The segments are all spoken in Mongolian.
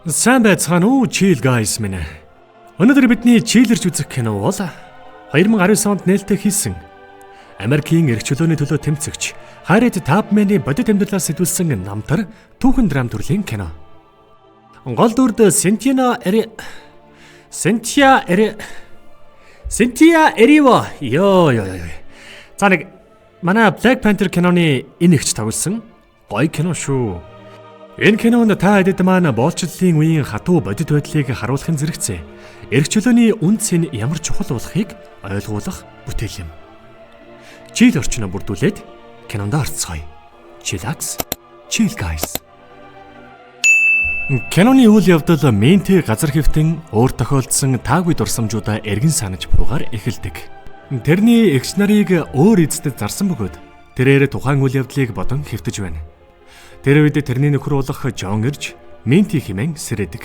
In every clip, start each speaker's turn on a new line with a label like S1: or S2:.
S1: Сайн байцгаана уу, Chill Guys минь. Өнөөдөр бидний chill-эрч үзэх кино бол 2019 онд нээлттэй хийсэн Америкийн эрх чөлөөний төлөө тэмцэгч Харриет Табманы бодит амьдралаас сэтгүүлсэн намтар түүхэн драм төрлийн кино. Гол дүрд Синтия Эриво ёо ёо ёо. За нэг манай Black Panther киноны энэ ихч тоглосон гоё кино шүү. Энэ кинонд та хэдэд маань боолчлолын үеийн хатуу бодит байдлыг харуулахын зэрэгцээ эрх чөлөөний үнэ цэн ямар чухал болохыг ойлгуулах бүтээл юм. Chill орчноо бүрдүүлээд кинонд орцгоё. Chillax, chill guys. Киноны үйл явдал Менти газар хэвтэн өөр тохиолдсон таагүй дурсамжуудаа эргэн санаж буугаар эхэлдэг. Тэрний эгч нарыг өөр эздэд зарсан бөгөөд тэрээр тухайн үйл явдлыг бодон хэвтэж байна. Тэр үед тэрний нөхөр болох Жон ирж Менти хэмээн сэрээдэг.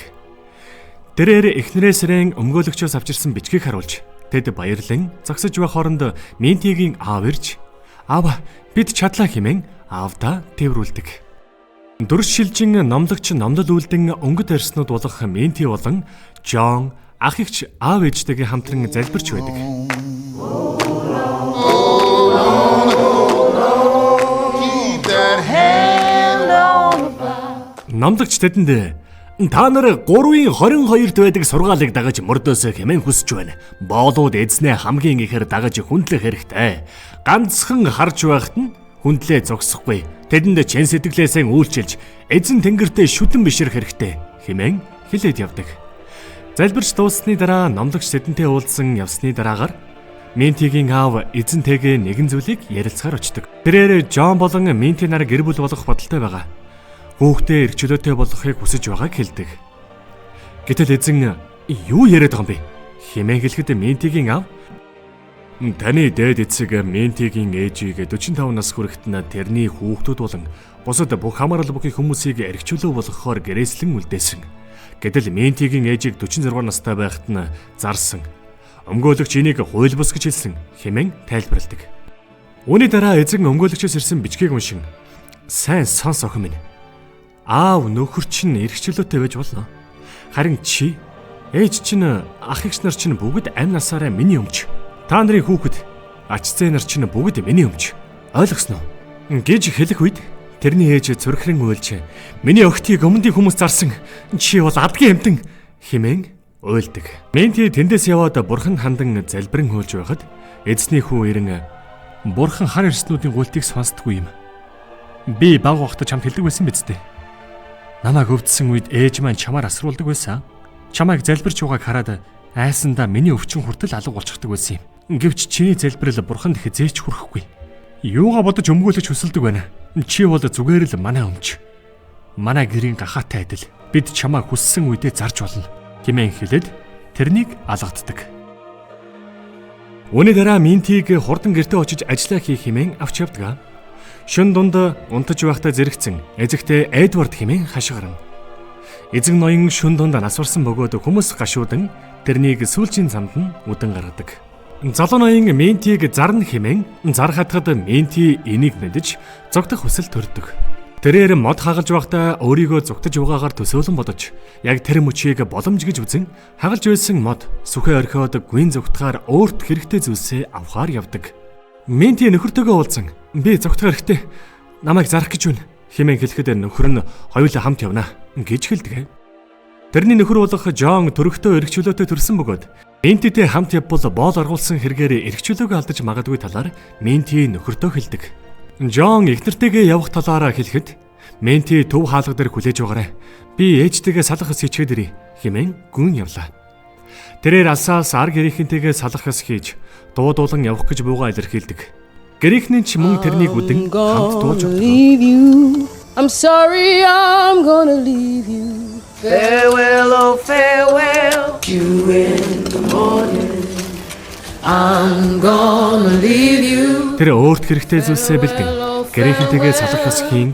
S1: Тэрээр эхнэрээ сэрэн өмгөөлөгчөөс авчирсан бичгийг харуулж тэд баярлан зогсож байх хооронд Ментигийн аав ирж "Аава, бид чадлаа" хэмээн аавдаа тэврүүлдэг. Дүрс шилжин номлогч номлол үлдэн өнгөт арьснууд болох Менти болон Жон ах эгч аав ээжтэйгээ хамтран залбирч байдаг.
S2: Keep that hand on the plow.
S1: Номлогч тэдэнд та нар 3-ын 22-д байдаг сургаалыг дагаж мөрдөөсэй хэмээн хүсэж байна. Боолууд эзнээ хамгийн ихээр дагаж хүндлэх хэрэгтэй. Ганцхан харж байхад нь хүндлээ зогсохгүй. Тэдэнд чин сэтгэлээсээ үйлчилж эзэн тэнгэртээ шүтэн бишрэх хэрэгтэй хэмээн хэлээд явдаг. Залбирч дууссаны дараа номлогч тэдэнтэй уулзсан явсны дараагаар Ментигийн аав эзэнтэйгээ нэгэн зүйлийг ярилцахаар очдог. Тэрээр Жон болон Менти нар гэр бүл болох бодолтой байгаа. Хүүхдээ эрх чөлөөтэй болгохыг хүсэж байгааг хэлдэг. Гэтэл эзэн юу яриад байгаа юм бэ? Хэмээн хэлэхэд Ментигийн аав таны дээд эцэг Ментигийн ээжийг 45 нас хүрэхэд нь тэрний хүүхдүүд болон бусад бүх хамаарал бүхий хүмүүсийг эрх чөлөө болгохоор гэрээслэн үлдээсэн. Гэтэл Ментигийн ээжийг 46 настай байхад нь зарсан. Өмгөөлөгч энийг хууль бус гэж хэлсэн хэмээн тайлбарладаг. Үүний дараа эзэн өмгөөлөгчөөс ирсэн бичгийг уншин "Сайн сонс, охин минь. Аав нөхөр чинь эрх чөлөөтэй байж болно. Харин чи, ээж чинь, ах эгч нар чинь бүгд амь насаараа миний өмч. Та нарын хүүхэд, ач зээ нар чинь бүгд миний өмч. Ойлгосноо?" гэж хэлэх үед тэрний ээж цүрхрэн уйлж "Миний охидыг өмнөдийн хүмүүс зарсан. Чи бол адгийн амьтан" хэмээн уйлдаг. Менти тэндээс яваад бурхан хандан залбиран хуйлж байхад эзний хүү ирэн "Бурхан хар эрснүүдийн гуйлтыг сонсдоггүй юм. Би баг байхдаа чамд хэлдэг байсан биз дээ. Намайг өвдсөн үед ээж маань чамаар асруулдаг байсан. Чамайг залбирч байгааг хараад айсандаа миний өвчин хүртэл алга болчихдог байсан юм. Гэвч чиний залбирал бурханд хэзээ ч хүрэхгүй. Юугаа бодож өмгөөлөж хүсэлдэг байна? Чи бол зүгээр л манай өмч. Манай гэрийн гахаатай адил. Бид чамайг хүссэн үедээ зарж болно" хэмээн хэлээд тэрнийг алгаддаг. Үүний дараа Минтиг хурдан гэртээ очиж ажиллаа хийх хэмээн авч явдаг. Шөнө дунд унтаж байхдаа зэрэгцэн эзэгтэй Эдвард хэмээн хашгирна. Эзэн ноён шөнө дунд нас барсан бөгөөд хүмүүс гашуудан тэрнийг сүүлчийн замд нь үдэн гаргадаг. Залуу ноён Ментиг зарна хэмээн зарах хатгад Менти энийг мэдэж зугтах хүсэл төрдөг. Тэрээр мод хагалж байхдаа өөрийгөө зугтаж байгаагаар төсөөлөн бодож яг тэр мөчийг боломж гэж үзэн хагалж байсан мод сүхээ орхиод гүн зугтахаар өөрт хэрэгтэй зүйлсээ авахаар явдаг. Менти нөхөртөөгөө уулзан "Би зугтах хэрэгтэй. Намайг зарах гэж байна" хэмээн хэлэхэд нөхөр нь "Хоёулаа хамт явна" гэж хэлдэг. Тэрний нөхөр болох Жон төрөхтөө эрх чөлөөтэй төрсөн бөгөөд Ментитэй хамт явбал боол аргуулсан хэрэгээр эрх чөлөөгөө алдаж магадгүй талаар Менти нөхөртөө хэлдэг. Жон эхнэртэйгээ явах талаараа хэлэхэд Менти "Төв хаалга дээр хүлээж байгаарай. Би ээжтэйгээ салах ёс хийчихэд ирье" хэмээн гүн явлаа. Тэрээр алсаас ар гэрийнхэнтэйгээ салах ёс хийж дуудуулан явах гэж буугаа илэрхийлдэг. Гэрийнхний ч мөн тэрнийг үдэн хамт дуулж
S3: Gonna
S1: өгдөг.
S3: leave you. I'm sorry, I'm gonna leave you.
S4: Farewell, oh farewell.
S3: You in the morning. I'm gonna leave you.
S1: Тэр өөрт хэрэгтэй зүйлсээ бэлдэн гэрийнхэнтэйгээ салах ёс хийн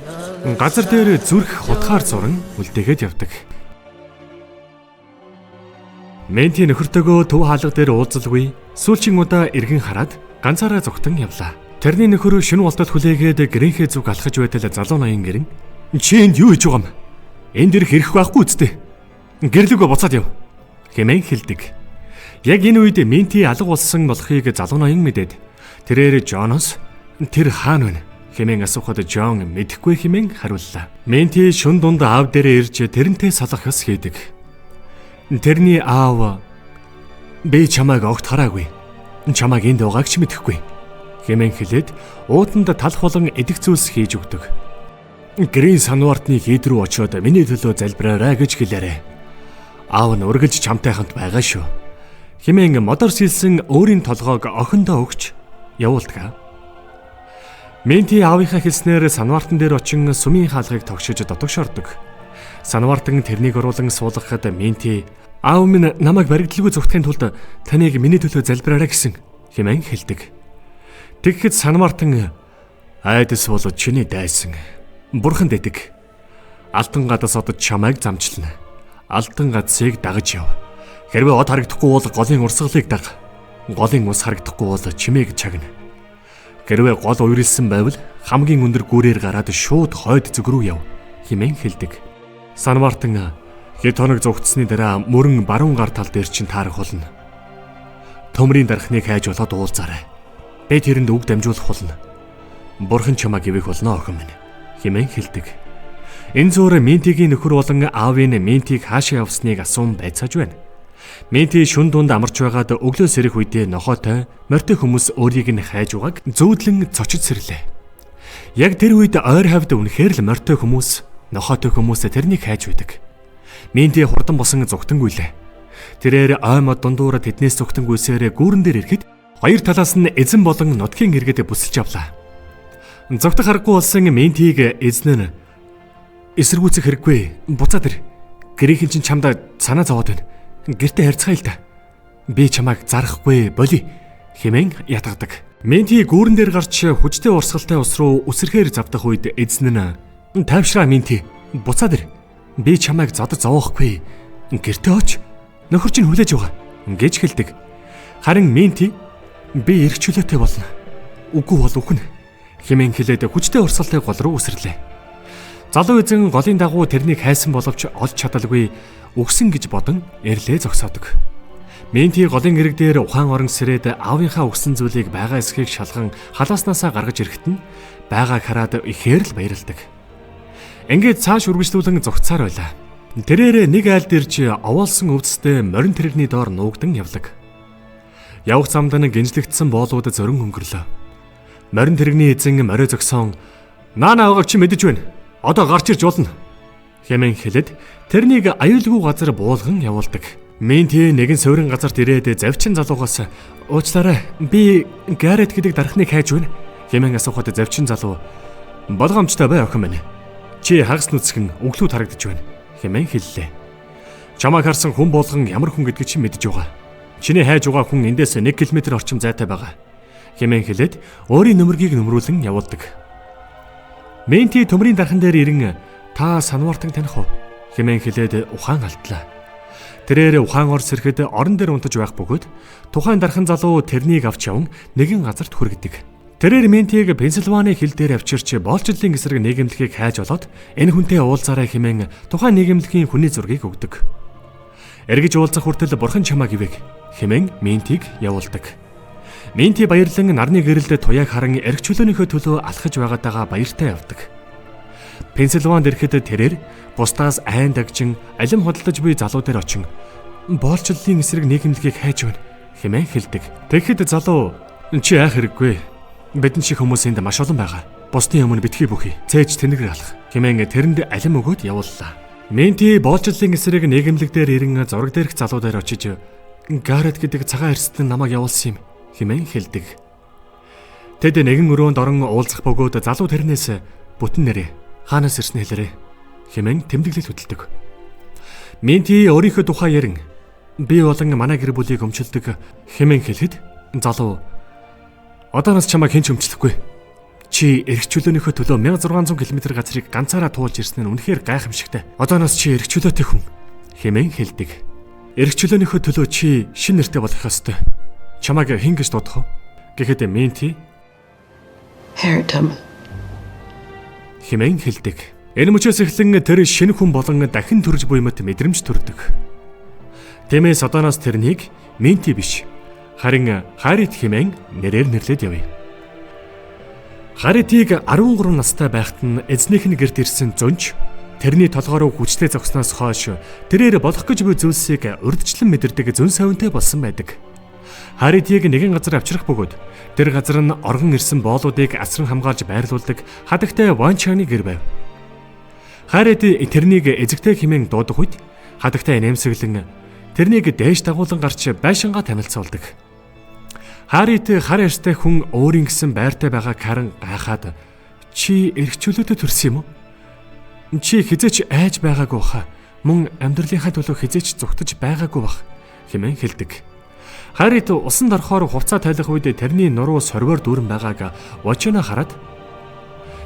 S1: газар дээр зүрх хутгаар зуран үлдээгээд явдаг. Менти нөхөртөөгөө төв хаалга дээр уулзалгүй сүүлчийн удаа эргэн хараад ганцаараа зугтан явлаа. Тэрний нөхөр шөнө болтол хүлээгээд гэрийнхээ зүг алхаж байтал залуу ноён гэрэн "Чи энд юу хийж байгаа юм? Энд ирэх эрх байхгүй үсттэй. Гэрлүүгөө буцаад яв" хэмээн хэлдэг. Яг энэ үед Минти алга болсон болохыг залуу ноён мэдээд тэрээр Жоноос "Тэр хаана вэ?" хэмээн асуухад Жон мэдэхгүй хэмээн хариуллаа. Минти шүн дунд аав дээрээ ирж тэрнтэй салах ёс хийдэг. Тэрний аав "Би чамайг огт хараагүй. Чамайг энд байгааг ч мэдэхгүй" хэмээн хэлээд уутанд талх болон идэх зүйлс хийж өгдөг. "Грин санвартны хийд рүү очиод миний төлөө залбираарай гэж хэлээрэй. Аав нь үргэлж чамтай хамт байгаа шүү" хэмээн модоор сэлсэн өөрийн толгойг охиндоо өгч явуулдаг. Менти аавынхаа хэлснээр санвартан дээр очин сүмийн хаалгыг тогшиж дотогш ордог. Санвартан тэрнийг оруулан суулгахад Менти "Аав минь намайг баригдалгүй зүгтгэхийн тулд таныг миний төлөө залбираарай гэсэн" хэмээн хэлдэг. Тэгэхэд Санвартан "Айдас бол чиний дайсан. Бурхан дэдэг. Алтан гадас одод чамайг замчлана. Алтан гадсыг дагаж яв. Хэрвээ од харагдахгүй бол голын урсгалыг даг. Голын ус харагдахгүй бол чимээг чагна. Хэрвээ гол уярилсан байвал хамгийн өндөр гүүрээр гараад шууд хойд зүг рүү яв" хэмээн хэлдэг. Санвартан хэд хоног зугтсны дараа мөрөн баруун гар тал дээр чинь таарах болно. Төмрийн дархныг хайж болоод уулзаарай. Би тэрэнд үг дамжуулах болно. Бурхан чамайг ивэх болно охин минь хэмээн хэлдэг. Энэ зуур Минтигийн нөхөр болон аавын Минтиг хаашаа явсныг асуун байцааж байна. Менти шүн дунд амарч байгаад өглөө сэрэх үедээ нохойтой морьтой хүмүүс өөрийг нь хайж байгааг зүүдлэн цочиж сэрлээ. Яг тэр үед ойр хавьд үнэхээр л морьтой хүмүүс, нохойтой хүмүүс тэрнийг хайж байдаг. Менти хурдан босон зүгтэн гүйлээ. Тэрээр ой мод дундуур тэднээс зүгтэн гүйсээр гүүрэн дээр ирэхэд хоёр талаас нь эзэн болон нутгийн иргэд бүсэлж авлаа. Зүгтэх аргагүй болсон Ментиг эзэн нь "Эсэргүүцэх хэрэггүй. Буцаад ир. Гэрийнхэн чинь чамд санаа зовоод байна. Гэртээ харьцгаая л да. Би чамайг зарахгүй боли" хэмээн ятгадаг. Менти гүүрэн дээр гарч хүчтэй урсгалтай ус руу үсрэхээр завдах үед эзэн нь "Тайвшраа Менти. Буцаад ир. Би чамайг зодож зовоохгүй. Гэртээ оч. Нөхөр чинь хүлээж байгаа" гэж хэлдэг. Харин Менти "Би эрх чөлөөтэй болно. Үгүй бол үхнэ" хэмээн хэлээд хүчтэй урсгалтай гол руу үсрэрлээ. Залуу эзэн голын дагуу тэрнийг хайсан боловч олж чадалгүй үхсэн гэж бодон эрлээ зогсоодог. Менти голын эрэг дээр ухаан орон сэрээд аавынхаа өгсөн зүйлийг байгаа эсхийг шалган халааснаасаа гаргаж ирэхэд нь байгааг хараад ихээр л баярлдаг. Ингээд цааш үргэлжлүүлэн зогцсоор байлаа. Тэрээр нэг айлд ирж овоолсон өвдөстэй морин тэрэгний доор нуугдан явлаг. Явах замд нь гинжлэгдсэн боолууд зөрөн өнгөрлөө. Морин тэрэгний эзэн морио зогсон "Наана байгааг чи мэдэж байна. Одоо гарч ирж болно" хэмээн хэлээд тэрнийг аюулгүй газар буулган явуулдаг. Менти нэгэн суурин газарт ирээд завчин залуугаас "Уучлаарай, би Гаррет гэдэг дархныг хайж байна" хэмээн асуухад завчин залуу "Болгоомжтой бай охин минь. Чи хагас нүцгэн өглөө харагдаж байна" хэмээн хэллээ. "Чамайг харсан хүн болгон ямар хүн гэдгийг чи мэдэж байгаа. Чиний хайж байгаа хүн эндээс 1 км орчим зайтай байгаа" хэмээн хэлээд өөрийн нөмөргийг нөмрүүлэн явуулдаг. Менти төмрийн дархан дээр ирэн "Та санвартан таних уу?" хэмээн хэлээд ухаан алдлаа. Тэрээр ухаан ор сэрэхэд орон дээр унтаж байх бөгөөд тухайн дархан залуу тэрнийг авч яван нэгэн газарт хүргэдэг. Тэрээр Ментиг Пенсильваны хил дээр авчирч боолчлолын эсрэг нийгэмлэгийг хайж олоод энэ хүнтэй уулзаарай хэмээн тухайн нийгэмлэгийн хүний зургийг өгдөг. Эргэж уулзах хүртэл бурхан чамайг ивэг хэмээн Ментиг явуулдаг. Менти баярлан нарны гэрэлд туяаг харан эрх чөлөөнийхөө төлөө алхаж байгаатайгаа баяртай явдаг. Пенсильванд ирэхэд тэрээр бусдаас айн дагжин алим худалдаж буй залуу дээр очин "Боолчлолын эсрэг нийгэмлэгийг хайж байна" хэмээн хэлдэг. Тэгэхэд залуу "Чи айх хэрэггүй. Бидэн шиг хүмүүс энд маш олон байгаа. Бусдын өмнө битгий бүхий. Цээж тэнэгэр алах" хэмээн тэрэнд алим өгөөд явууллаа. Менти боолчлолын эсрэг нийгэмлэг дээр ирэн зураг дээрх залуу дээр очиж "Гаррет гэдэг цагаан эрсдэн намайг явуулсан юм" хэмээн хэлдэг. Тэд нэгэн өрөөнд орон уулзах бөгөөд залуу тэрнээс "Бүтэн нэрээ хаанаас ирсэн хэлээрэй" хэмээн тэмдэглэл хөдөлдөг. Менти өөрийнхөө тухай ярин "Би болон манай гэр бүлийг өмчилдөг" хэмээн хэлэхэд залуу "Одооноос чамайг хэн ч өмчлөхгүй. Чи эрх чөлөөнийхөө төлөө 1600 км газрыг ганцаараа туулж ирсэн нь үнэхээр гайхамшигтай. Одооноос чи эрх чөлөөтэй хүн" хэмээн хэлдэг. "Эрх чөлөөнийхөө төлөө чи шин нэртэй болох ёстой. Чамайг хэн гэж дуудах вэ?" Гэхэд Менти
S3: Harriet Tubman
S1: хэмээн хэлдэг. Энэ мөчөөс эхлэн тэр шинэ хүн болон дахин төрж буй мэт мэдрэмж төрдөг. Тиймээс одооноос тэрнийг Минти биш, харин Харит хэмээн нэрээр нэрлээд явъя. Харитыг 13 настай байхад нь эзнийх нь гэрт ирсэн зөнч тэрний толгой руу хүчтэй зогсноос хойш тэрээр болох гэж буй зүйлсийг урдчлан мэдэрдэг зөн совинтой болсон байдаг. Харитыг нэгэн газар авчрах бөгөөд тэр газар нь оргон ирсэн боолуудыг асран хамгаалж байрлуулдаг хадагтай Ванчаны гэр байв. Харит тэрнийг эзэгтэй хэмээн дуудах үед хадагтай нэмсэглэн тэрнийг дээш дагуулan гарч байшингаа танилцуулдаг. Харит хар арьстай хүн өөрийн гэсэн байртай байгааг харан гайхаад "Чи эрх чөлөөтэй төрсөн юм уу? Чи хизээч айж байгаагүй баха. Мөн амьдралынхаа төлөө хизээч зүгтэж байгаагүй бах" хэмээн хэлдэг. Харит усанд орохоор хувцаа тайлах үед тэрний нуруу сорвоор дүүрэн байгааг Вочоно хараад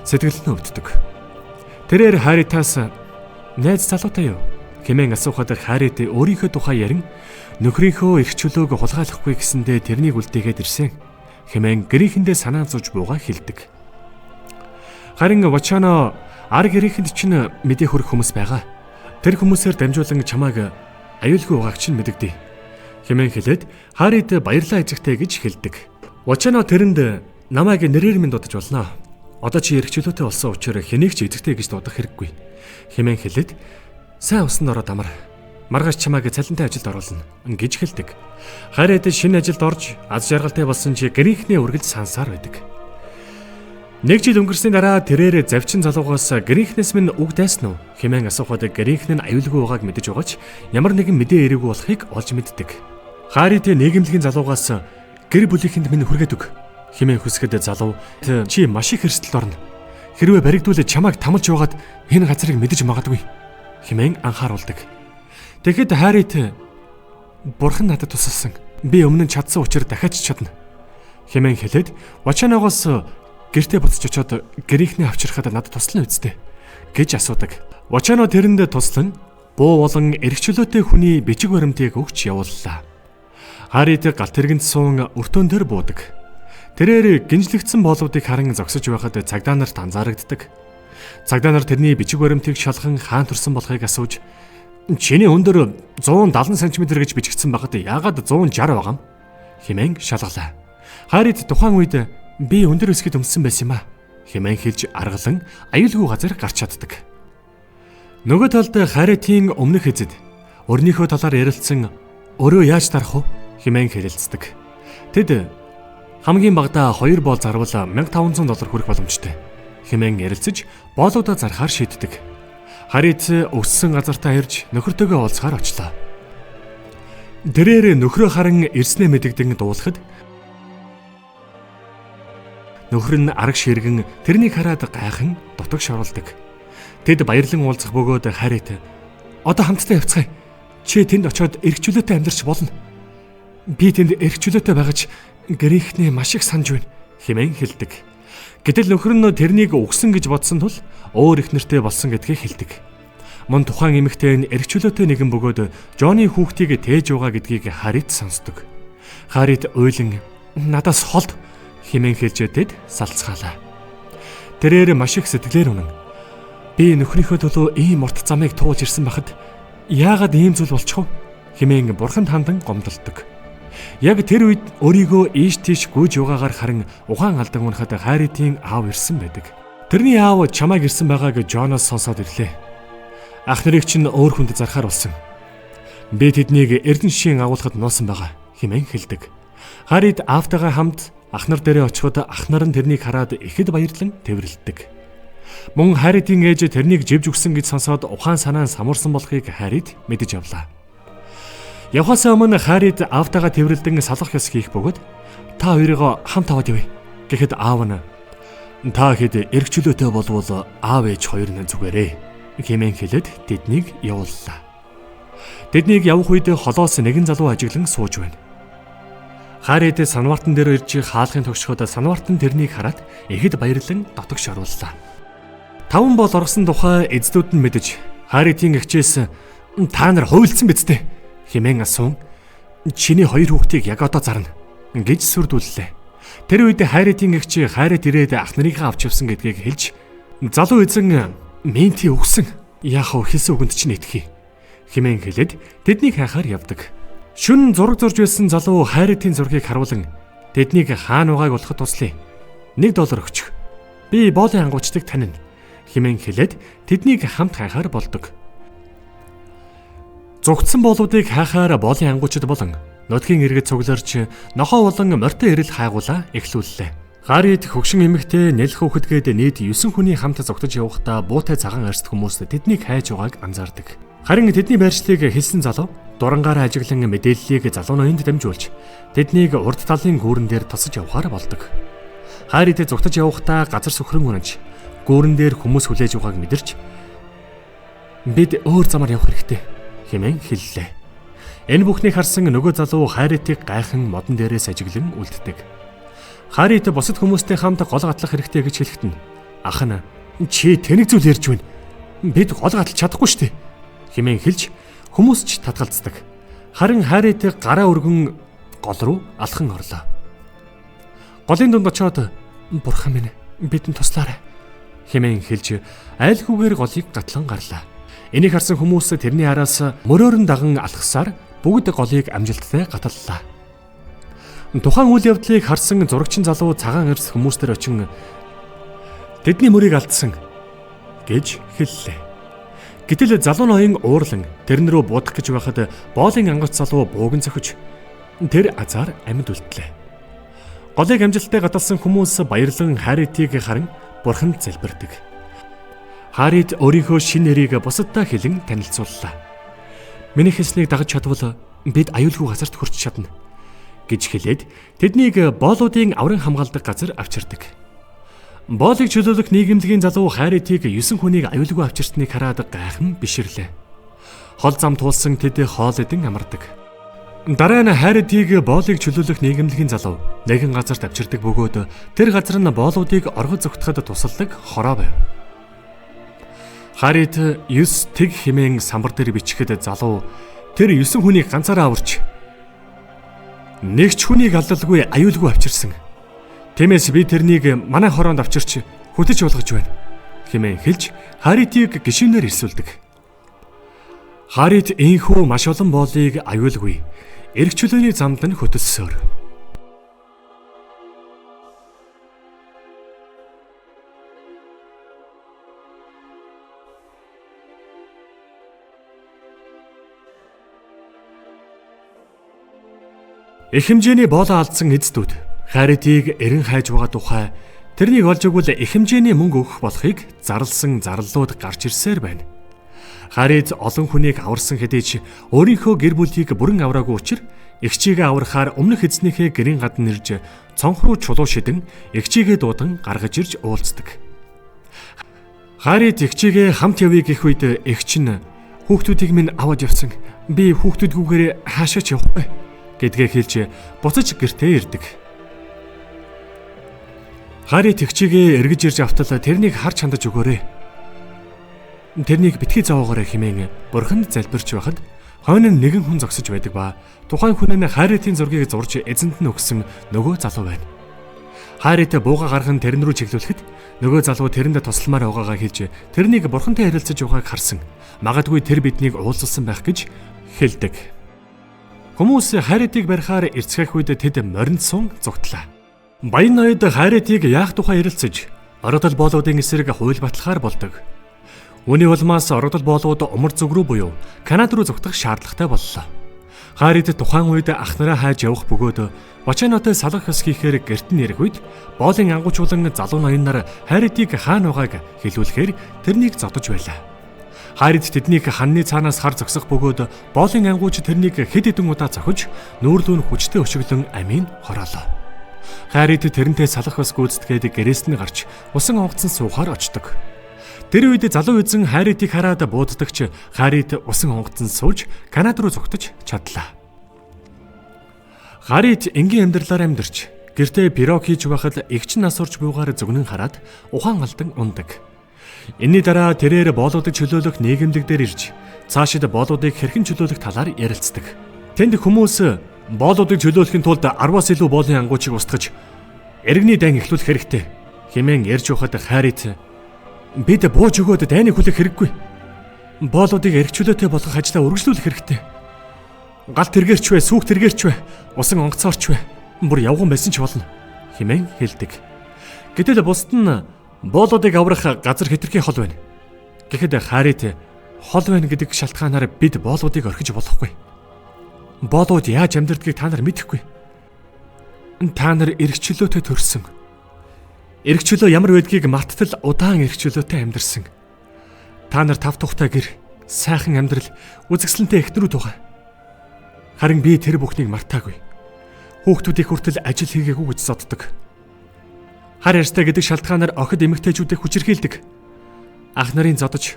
S1: сэтгэл нь өвддөг. Тэрээр Харитаас "Найз залуутай юу?" хэмээн асуухад Харит өөрийнхөө тухай ярин нөхрийнхөө эрх чөлөөг хулгайлахгүй гэсэндээ тэрнийг үлдээгээд ирсэн хэмээн гэрийнхэндээ санаа зовж буугаа хэлдэг. Харин Вочоно ар гэрийнхэнд чинь мэдээ хүрэх хүмүүс байгаа. Тэр хүмүүсээр дамжуулан чамайг аюулгүй байгааг чинь мэдэгдээ хэмээн хэлээд Харит баярлалаа эзэгтэй гэж хэлдэг. Вочоно тэрэнд намайг нэрээр минь дуудаж болно. Одоо чи эрх чөлөөтэй болсон учраас хэнийг ч эзэгтэй гэж дуудах хэрэггүй хэмээн хэлээд сайн усанд ороод амар. Маргааш чамайг цалинтай ажилд оруулна гэж хэлдэг. Харит шинэ ажилд орж аз жаргалтай болсон чи гэрийнхнээ үргэлж сансаар байдаг. Нэг жил өнгөрсний дараа тэрээр завчин залуугаас гэрийнхнээс минь үг дайсан уу хэмээн асуухад гэрийнхэн нь аюулгүй байгааг мэдэж байгаа ч ямар нэгэн мэдээ ирээгүй болохыг олж мэддэг. Харит нийгэмлэгийн залуугаас гэр бүлийнхэнд минь хүргээд өг хэмээн хүсгэд залуу чи маш их эрсдэлд орно. Хэрвээ баригдвал чамайг тамалж яваад энэ газрыг мэдэж магадгүй хэмээн анхааруулдаг. Тэгэхэд Харит бурхан надад тусалсан. Би өмнө нь чадсан учраас дахиад ч чадна хэмээн хэлээд Вачаногоос гэртээ буцаж очиод гэрийнхнээ авчрахад надад туслана үсттэй гэж асуудаг. Вачано тэрэнд туслан буу болон эрх чөлөөтэй хүний бичиг баримтыг өгч явууллаа. Харит галт тэргэнд суун өртөөн дээр буудаг. Тэрээр гинжлэгдсэн боолуудыг харан зогсож байхад цагдаа нарт анзаарагддаг. Цагдаа нар тэрний бичиг баримтыг шалган хаан төрсөн болохыг асууж "Чиний өндөр 170 см гэж бичигдсэн байхад яагаад 160 байгаа юм?" хэмээн шалгалаа. Харит тухайн үед би өндөр өсгөд өмссөн байсан юм а хэмээн хэлж аргалан аюулгүй газар гарч чаддаг. Нөгөө талд Харитын өмнөх эзэд өрнийхөө талаар ярилцсан өрөө яаж дарах вэ хэмээн хэлэлцдэг. Тэд хамгийн багадаа 2 боол зарвал $1500 хүрэх боломжтой хэмээн ярилцаж боолуудаа зархаар шийддэг. Харит өссөн газартаа ирж нөхөртөөгөө уулзахаар очлоо. Тэрээр нөхрөө харан ирснээ мэдэгдэн дуулахад нөхөр нь араг ширгэн тэрнийг хараад гайхан дутаг шоруулдаг. Тэд баярлан уулзах бөгөөд Харит "Одоо хамтдаа явцгаая. Чи тэнд очиод эрх чөлөөтэй амьдарч болно. Би тэнд эрх чөлөөтэй байгаж гэрийнхнээ маш их санаж байна" хэмээн хэлдэг. Гэтэл нөхөр нь тэрнийг үгсэн гэж бодсон тул өөр их нэртэй болсон гэдгийг хэлдэг. Мөн тухайн эмэгтэй нь эрх чөлөөтэй нэгэн бөгөөд Джонны хүүхдийг тээж байгаа гэдгийг Харит сонсдог. Харит уйлан "Надаас холд" хэмээн хэлж тэд салцгаалаа. Тэрээр маш их сэтгэлээр үнэн. Би нөхрийнхөө төлөө ийм урт замыг туулж ирсэн байхад яагаад ийм зүйл болчих вэ хэмээн бурханд хандан гомдолдог. Яг тэр үед өөрийгөө ийш тийш гүйж яваагаар харан ухаан алдан унахад Харитын аав ирсэн байдаг. Тэрний аав чамайг ирсэн байгааг Жоноос сонсоод ирлээ. Ах нарыг чинь өөр хүнд зархаар болсон. Би тэднийг эрдэнэ шийн агуулхад нуусан байгаа хэмээн хэлдэг. Харит аавтайгаа хамт ах нар дээрээ очиход ах нар нь тэрнийг хараад ихэд баярлан тэврэлддэг. Мөн Харитын ээж тэрнийг живж өгсөн гэж сонсоод ухаан санаа нь самуурсан болохыг Харит мэдэж авлаа. Явхаас өмнө Харит аавтайгаа тэврэлдэн салах ёс хийх бөгөөд та хоёрыгоо хамт аваад явъя гэхэд аав нь та хэд эрх чөлөөтэй болвол аав ээж хоёр нь зүгээрээ хэмээн хэлээд тэднийг явууллаа. Тэднийг явах үед холоос нэгэн залуу ажиглан сууж байна. Харит санвартан дээр ирж хаалгын тогшоход санвартан тэрнийг хараад ихэд баярлан дотогш орууллаа. Таван бол оргосон тухай эздүүд нь мэдэж Харитын эгчээс та нар хуйлдсан биз дээ хэмээн асуун чиний хоёр хүүхдийг яг одоо зарна гэж сүрдүүллээ. Тэр үед Харитын эгч Харит ирээд ах нарынхаа авч явсан гэдгийг хэлж залуу эзэн Минти өгсөн. Яах вэ, хэлсэн үгэнд чинь итгэе хэмээн хэлээд тэднийг хайхаар явдаг. Шүн зураг зурж байсан залуу Харитын зургийг харуулан тэднийг хаана байгааг олоход туслая. $1 өгчих. Би боолын ангуучдыг танина хэмээн хэлээд тэднийг хамт хайхаар болдог. Зугтсан боолуудыг хайхаар боолын ангуучид болон нутгийн иргэд цугларч нохоо болон морьтой эрэл хайгуулаа эхлүүллээ. Харит хөгшин эмэгтэй нэлх хүүхэдгээд нийт 9 хүний хамт зугтаж явахдаа буутай цагаан арьст хүмүүс тэднийг хайж байгааг анзаардаг. Харин тэдний байршлыг хэлсэн залуу дурангаараа ажиглан мэдээллийг залуу ноёнд дамжуулж тэднийг урд талын гүүрэн дээр тосож явахаар болдог. Харит зугтаж явахдаа газар сөхрөн үнэнч гүүрэн дээр хүмүүс хүлээж байгааг мэдэрч бид өөр замаар явах хэрэгтэй хэмээн хэллээ. Энэ бүхнийг харсан нөгөө залуу Харитыг гайхан модон дээрээс ажиглан үлддэг. Харит бусад хүмүүстэй хамт гол гатлах хэрэгтэй гэж хэлэхэд нь ах нь чи тэнэг зүйл ярьж байна. Бид гол гатлах чадахгүй шүү дээ хэмээн хэлж хүмүүс ч татгалздаг. Харин Харит гараа өргөн гол руу алхан орлоо. Голын дунд очоод бурхан минь бидэнд туслаарай хэмээн хэлж айлгүйгээр голыг гатлан гарлаа. Энийг харсан хүмүүс тэрний араас мөрөөр нь даган алхасаар бүгд голыг амжилттай гаталлаа. Тухайн үйл явдлыг харсан зурагчин залуу цагаан арьс хүмүүс дээр очин тэдний мөрийг алдсан гэж хэллээ. Гэтэл залуу ноён уурлан тэрэн рүү буудах гэж байхад боолын ангац залуу бууган зохиж тэр азар амьд үлдлээ. Голыг амжилттай гадалсан хүмүүс баярлан Харитыг харан бурханд залбирдаг. Харит өөрийнхөө шинэ нэрийг бусаддаа хэлэн танилцууллаа. Миний хэлснийг дагаж чадвал бид аюулгүй газарт хүрч чадна гэж хэлээд тэднийг боолуудын авран хамгаалдаг газар авчирдаг. Боолыг чөлөөлөх нийгэмлэгийн залуу Харитыг 9 хүнийг аюулгүй авчирсныг хараад гайхан бишрлээ. Хол зам туулсан тэд хоол идэн амардаг. Дараа нь Харитыг боолыг чөлөөлөх нийгэмлэгийн залуу нэгэн газарт авчирдаг бөгөөд тэр газар нь боолуудыг оргол зүгтгэхэд тусалдаг хороо байв. Харит 9 тэг хэмээн самбар дээр бичихэд залуу тэр 9 хүнийг ганцаараа аварч нэг ч хүнийг алдалгүй аюулгүй авчирсан. Тиймээс би тэрнийг манай хороонд авчирч хөтөч болгож байна хэмээн хэлж Харитыг гишүүнээр ирсүүлдэг. Харит энхүү маш олон боолыг аюулгүй эрх чөлөөний замд нь хөтөлсөөр. Их хэмжээний боолоо алдсан эздүүд Харитыг эрен хайж байгаа тухай тэрнийг олж өгвөл их хэмжээний мөнгө өгөх болохыг зарласан зарлалууд гарч ирсээр байна. Харит олон хүнийг аварсан хэдий ч өөрийнхөө гэр бүлийг бүрэн авраагүй учраа эгчийгээ аврахаар өмнөх эзнийхээ гэрийн гадна ирж цонх руу чулуу шидэн эгчийгээ дуудан гаргаж ирж уулздаг. Харит эгчийгээ хамт явъя гэх үед эгч нь хүүхдүүдийг минь аваад явсан. Би хүүхдүүдгүйгээр хаашаа ч явахгүй гэдгээ хэлж буцаж гэртээ ирдэг. Харит эгчийгээ эргэж ирж автал тэрнийг харж хандаж өгөөрэй. Тэрнийг битгий зовоогоорой хэмээн бурханд залбирч байхад хойно нь нэгэн хүн зогсож байдаг ба тухайн хүн нь Харитын зургийг зурж эзэнд нь өгсөн нөгөө залуу байна. Харит бууга гарган тэрэн рүү чиглүүлэхэд нөгөө залуу тэрэнд тусламаар байгаагаа хэлж тэрнийг бурхантай ярилцаж байгааг харсан. Магадгүй тэр биднийг уулзалсан байх гэж хэлдэг. Хүмүүс Харитыг барихаар эрцгэх үед тэд моринд сун зугтлаа. Баян ноёд Харитыг яах тухай ярилцаж орогдол боолуудын эсрэг хууль батлахаар болдог. Үүний улмаас орогдол боолууд умар зүг рүү буюу Канад руу зугтах шаардлагатай боллоо. Харит тухайн үед ах нараа хайж явах бөгөөд Бочанотой салгах ёс хийхээр гэрт нь ирэх үед боолын ангуучуулан залуу ноён нар Харитыг хаана байгааг хэлүүлэхээр тэрнийг зодож байлаа. Харит тэднийг ханны цаанаас хар зогсох бөгөөд боолын ангууч тэрнийг хэд хэдэн удаа цохиж нүүрлүү нь хүчтэй өшөглөн амийг хороолоо. Харит тэрнтэй салах ёс гүйцэтгээд гэрээс нь гарч усан онгоцон суухаар очдог. Тэр үед залуу эзэн Харитыг хараад бууддагч Харит усан онгоцон сууж Канад руу зугтаж чадлаа. Харит энгийн амьдралаар амьдарч гэртээ пирог хийж байхад эгч нь асуурч буугаар зүгнэн хараад ухаан алдан ундаг. Энэний дараа тэрээр боолуудыг чөлөөлөх нийгэмлэг дээр ирж цаашид боолуудыг хэрхэн чөлөөлөх талаар ярилцдаг. Тэнд хүмүүс боолуудыг чөлөөлөхийн тулд 10-аас илүү боолын ангуучийг устгаж иргэний дайн эхлүүлэх хэрэгтэй хэмээн ярьж байхад Харит Бид бууж өгөөд дайныг хүлээх хэрэггүй. Боолуудыг эрх чөлөөтэй болгох ажлаа үргэлжлүүлэх хэрэгтэй. Гал тэргээрч вэ, сүүх тэргээрч вэ, усан онгоцоорч вэ, бүр явган байсан ч болно хэмээн хэлдэг. Гэтэл бусд нь боолуудыг аврах газар хэтэрхий хол байна. Гэхэд Харит хол байна гэдэг шалтгаанаар бид боолуудыг орхиж болохгүй. Боолууд яаж амьдардгийг та нар мэдэхгүй. Та нар эрх чөлөөтэй төрсөн. Эрх чөлөө ямар байдгийг мартал удаан эрх чөлөөтэй амьдарсан. Та нар тав тухтай гэр, сайхан амьдрал, үзэсгэлэнтэй эхнэрүүд байгаа. Харин би тэр бүхнийг мартаагүй. Хүүхдүүдийг хүртэл ажил хийгээгүй гэж зоддог. Хар ярьстай гэдэг шалтгаанаар охид эмэгтэйчүүдийг хүчирхийлдэг. Ах нарын зодож,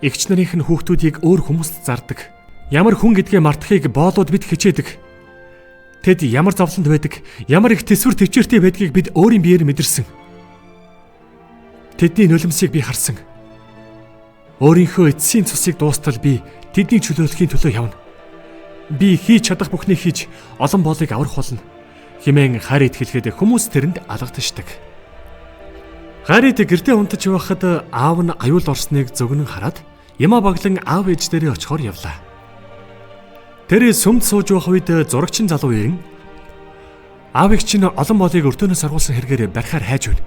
S1: эгч нарын нь хүүхдүүдийг өөр хүмүүст зардаг. Ямар хүн гэдгээ мартахыг боолууд бид хичээдэг. Тэд ямар зовлонд байдаг, ямар их төсвөр төвчээртэй байдгийг бид өөрийн биеэр мэдэрсэн. Тэдний нулимсыг би харсан. Өөрийнхөө эцсийн цусыг дуустал би тэднийг чөлөөлөхийн төлөө явна. Би хийж чадах бүхнийг хийж олон боолыг аврах болно хэмээн Харит хэлэхэд хүмүүс тэрэнд алгадчихдаг. Харит гэртээ унтаж байхад аав нь аюул орсныг зөгнөн хараад ямаа баглан аав ээж дээрээ очихоор явлаа. Тэр сүмд сууж байх үед зурагчин залуу ирэн аавыг чинь олон боолыг өртөөнөөс аргуулсан хэрэгээр барихаар хайж байна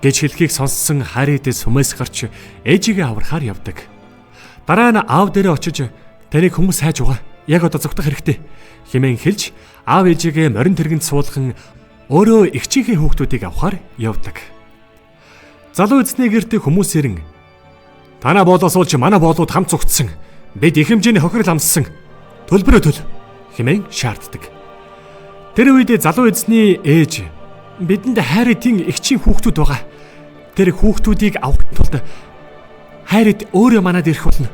S1: гэж хэлхийг сонссон Харит сүмээс гарч ээжигээ аврахаар явдаг. Дараа нь аав дээрээ очиж таныг хүмүүс хайж байгаа. Яг одоо зүгтах хэрэгтэй хэмээн хэлж аав ээжигээ морин тэргэнд суулган өөрөө эгчийнхээ хүүхдүүдийг авахар явдаг. Залуу эзний гэрт хүмүүс ирэн танаа боолоос уулж манай боолууд хамт зүгтсэн. Бид их хэмжээний хохирол амссан. Төлбөрөө төл хэмээн шаарддаг. Тэр үед залуу эзний ээж бидэнд Харитын эгчийн хүүхдүүд байгаа. Тэр хүүхдүүдийг авах тулд Харит өөрөө манад ирэх болно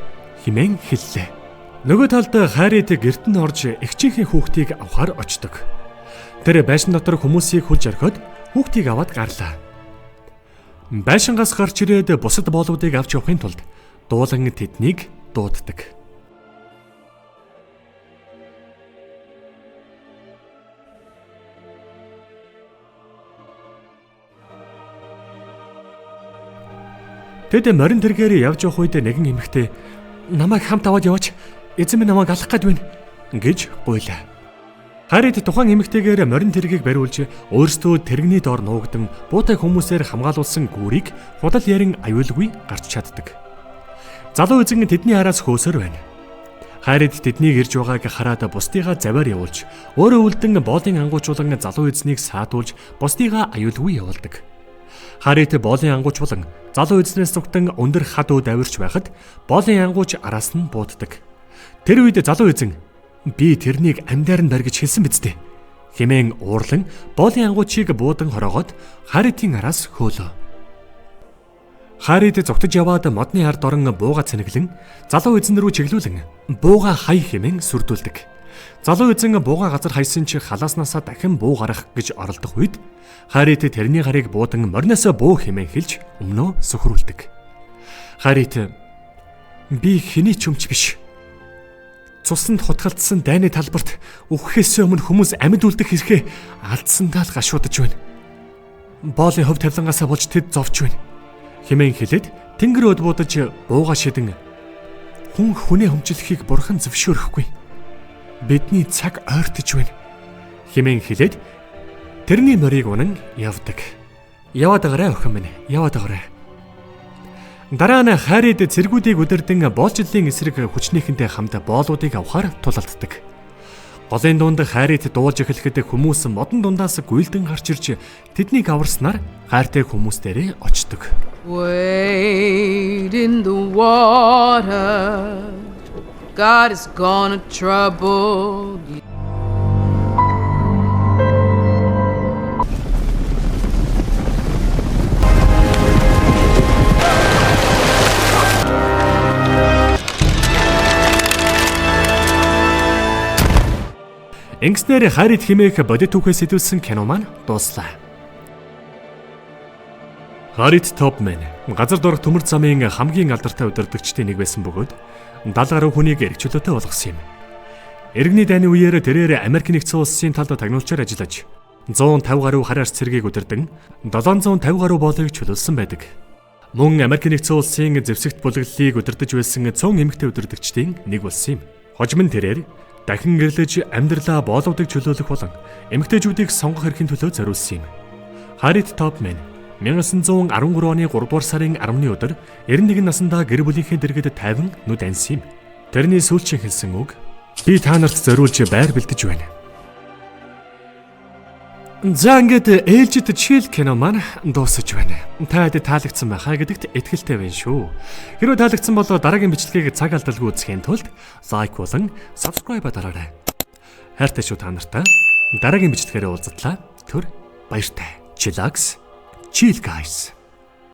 S1: хэмээн хэллээ. Нөгөө талд Харит гэрт нь орж эгчийнхээ хүүхдийг авахар очдог. Тэр байшин дотор хүмүүсийг хүлж орхиод хүүхдийг аваад гарлаа. Байшингаас гарч ирээд бусад боолуудыг авч явахын тулд дуулан тэднийг дууддаг. Тэд морин тэргээр явж явах үед нэгэн эмэгтэй намайг хамт аваад яваач. Эзэн минь намайг алах гээд байна гэж гуйлаа. Харит тухайн эмэгтэйгээр морин тэргийг бариулж өөрсдөө тэрэгний доор нуугдан буутай хүмүүсээр хамгаалуулсан гүүрийг худал ярин аюулгүй гарч чаддаг. Залуу эзэн тэдний араас хөөсөр байна. Харит тэднийг ирж байгааг хараад бусдыгаа завиар явуулж өөрөө үлдэн боолын ангуучуулан залуу эзнийг саатуулж бусдыгаа аюулгүй явуулдаг. Харит боолын ангуучуулан залуу эзнээс зүгтэн өндөр хад өөд авирч байхад боолын ангууч араас нь бууддаг. Тэр үед залуу эзэн би тэрнийг амьдаар нь барь гэж хэлсэн биз дээ хэмээн уурлан боолын ангуучийг буудан хороогоод Харитын араас хөөлөө. Харит зугтаж яваад модны ард орон бууга цэнэглэн залуу эзэн рүү чиглүүлэн бууга хай хэмээн сүрдүүлдэг. Залуу эзэн бууга газар хайсан чи халааснасаа дахин буу гарах гэж оролдох үед Харит тэрний гарыг буудан мориноосоо буу хэмээн хэлж өмнөө сөхрүүлдэг. Харит би хэний ч өмч биш. Цуснд хутгалдсан дайны талбарт үхэхээс өмнө хүмүүс амьд үлдэх хэрэгээ алдсандаа л гашуудаж байна. Боолын хөв тавилангаасаа болж тэд зовж байна хэмээн хэлээд тэнгэр өд буудаж бууга шидэн хүн хүнээ хөмчлөхийг бурхан зөвшөөрөхгүй. Бидний цаг ойртож байна хэмээн хэлээд тэрний морийг унан явдаг. Яваад байгаарай охин минь, яваад байгаарай. Дараа нь Харид цэргүүдийг удирдан боолчлолын эсрэг хүчнийхэнтэй хамт боолуудыг авахар тулалддаг. Голын дунд Харид дуулж эхлэхэд хүмүүс модон дундаас гүйлдэн гарч ирж тэднийг аварснаар хайртай хүмүүс дээрээ очдог.
S3: Wade in the water. God is gonna trouble you.
S1: Ингэснээр Харит хэмээх бодит түүхээс сэтүүлсэн кино маань дууслаа. Харит Топмен газар доорх төмөр замын хамгийн алдартай удирдагчдын нэг байсан бөгөөд 70 гаруй хүнийг эрх чөлөөтэй болгосон юм. Иргэний дайны үеэр тэрээр Америк нэгдсэн улсын талд тагнуулчаар ажиллаж 150 гаруй хар арц цэргийг удирдан 750 гаруй боолыг чөлөөлсөн байдаг. Мөн Америк нэгдсэн улсын зэвсэгт булгаллыг удирдах байсан цөөн эмэгтэй удирдагчдын нэг болсон юм. Хожим нь тэрээр дахин гэрлэж амьдралаа боолуудыг чөлөөлөх болон эмэгтэйчүүдийг сонгох эрхийн төлөө зориулсан юм. Харриет Топмен 1913 оны 3 дугаар сарын 10-ны өдөр 91 наснда гэр бүлийнхээ дэргэд тайван нүд аньсан юм. Тэрний сүүлчийн хэлсэн үг "Би та нарт зориулж байр бэлдэж байна." За, ингээд ээлжит chill кино маань дуусаж байна. Та хэд таалагдсан байхаа гэдэгт итгэлтэй байна шүү. Хэрвээ таалагдсан бол дараагийн бичлэгийг цаг алдалгүй үзэхийн тулд like болон subscribe дараарай. Хайртай шүү та нартай. Дараагийн бичлэгээр уулзтлаа. Түр баяртай. Chillax. Chill guys.